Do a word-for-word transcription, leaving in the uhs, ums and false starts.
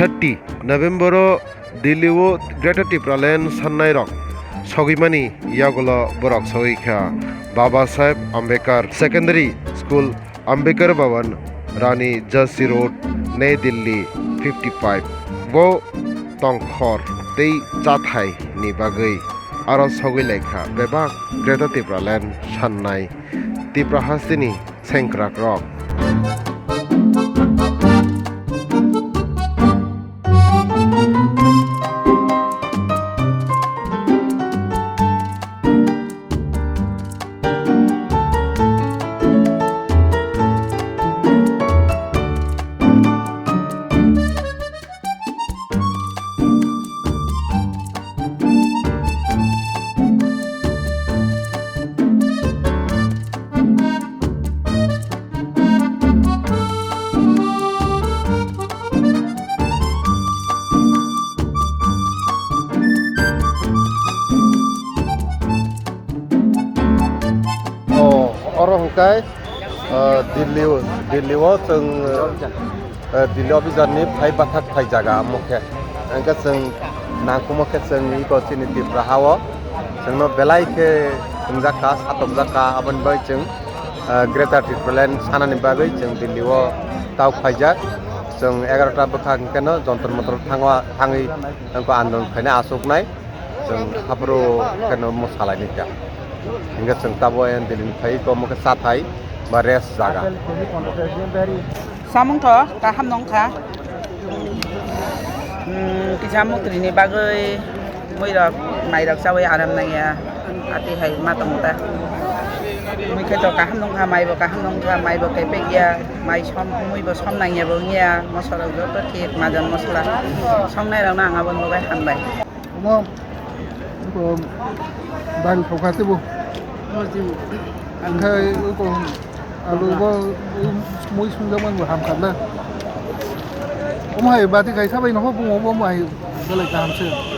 Thirty November o Delhi o Greater Tipraland sannai rok sogwimani yagulo borok sogwi kha Baba Saheb Ambedkar Secondary School, Ambedkar Bhawan, Rani Jhansi Road, New Delhi fifty five. Bo tongkhor tei chathai ni bagwi aro sogwi lai kha bebak Greater Tipraland sannai Tipra hasteni sengkrak rok. O, oro hwnkhe, o, Delhi, Delhi o chwng, o, Delhi officer ni phai bathak phai jaga omo khe. Hwnkhe chwng nangkukma khe chwng iko chini Tripura ha o chwngno belai khe thwngjak kha, satokjak kha, aboni bagwi chwng, o, Greater Tipraland sanani bagwi chwng Delhi o tok phaijak. Chwng egarota bwkha hwnkhe no Jantar Mantar thango, thangwi wngkha andolon khaina achuknai. Chwng haphuru kheno mwsalaini kha. Hingkhe chwng tabuk ayang Delhi ni phai iko omo khe chathai ba rest jaga. Samung tho kaham nong kha. Hmm, kisa mutri ni bagwi mui rok mai rok chawi aram nangya. Ati hai ma tong ta. Mui khe to kaham nong kha, mai bo kaham nong kha, mai bo kepek ya, mai som, mui bo som nangya bo wngya, moso rok joto thik, majan mosola songnai rok no ang aboni bagwi hambai. Omo, iko, bari thokha tebo. Omo tebo. Hingkhe iko, alu bo, mui sungjakmani bo hamkha na. Omo hai bati kaisa bai noho bungo bo, omo hai belai kaham se.